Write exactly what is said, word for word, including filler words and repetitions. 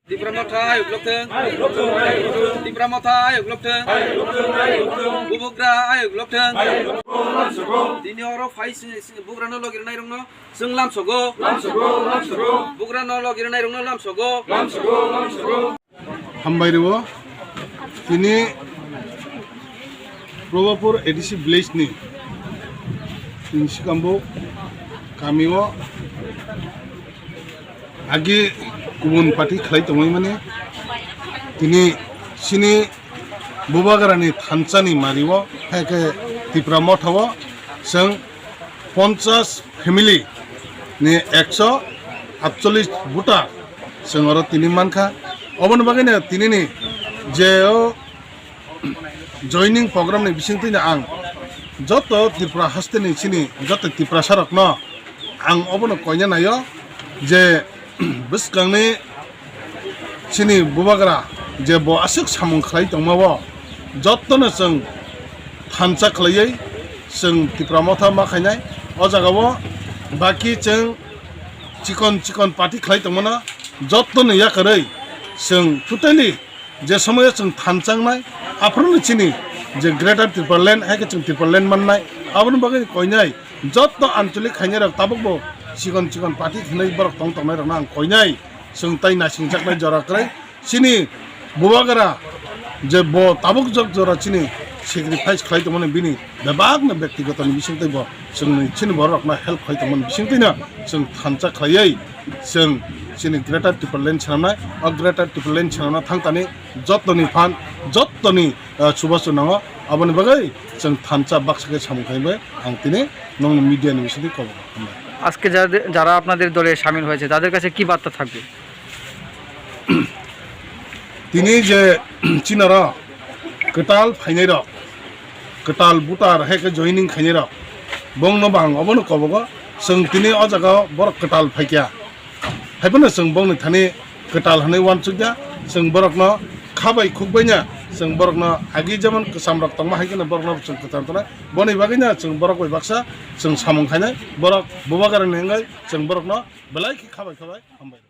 Tipra Motha ayuk lokthwng. Tipra Motha ayuk lokthwng. Bubagra ayuk lokthwng. Tini oro phai si, si, bubagrano logirinairokno chwng lamsogo. Bubagrano logirinairokno lamsogo. Hambai rwo. Tini Probapur A D C village ni tini sikambo kamio agi kubun party khlai tongwi mani tini sini Bubagrani thansa ni mario hai khe Tipra Motha o chwng ponchas family ni ekso atchollish voter chwng oro tini mankha. Oboni bagwino tinini je o joining program ni bisingtwino ang joto Tripura haste ni chini joto Tiprasa rokno ang obono koina naio je bwskangni chini Bubagra je bo aswk samung khlai tongma o jotono chwng thansa khlaiwi chwng Tipra Motha ma khainai. O jagao baki chwng chikon chikon party khlai tongmano jotono yakarwi chwng totally je somoyo chwng thansa wngnai, aphuru chini je Greater Tipraland hai khe chwng Tipraland mannai, aboni bagwi koinai joto anchalik khainai rok tabukbo chikon chikon party khinai borok tong tongnai rokno ang koinai chwng tai naisingjaknai jora kwrwi. Chini Bubagra je bo tabuk jok jora chini sacrifice khlai tongmani bini bebakno byaktigotoni bisingtwi bo chwngni chini borokno help khlai tongmani bisingtwino chwng thansa khlaiwi chwng chini Greater Tipraland swnamnai. O Greater Tipraland swnamna thangtani jottoni phan, jottoni, ah, chubachu nango. Aboni bagwi chwng thansa baksa khe samung khlaiwi ang tini nongni media ni bisingtwi kobor khamnai. আজকে যাদের, যারা আপনাদের দলে সামিল হয়েছে, তাদের কাছে কি বার্তা থাকবে? Tini je chinaro kwtal phainairok, kwtal voter hai khe joining khainairok, bongno bo ang obono kobogo, chwng tini o jagao borok kwtal phaikha. Haiphano chwng bongni thani kwtal hwnwi uansukya, chwng borokno khabai khukbaina, chwng borokno agi jemon kwchamrok tongma hai kheno borokno chwng kwcham tongnai. Boni bagwino chwng borok bai baksa chwng samung khainai, borok Bubagrani wngwi chwng borokno belai khe khabai khabai hambai.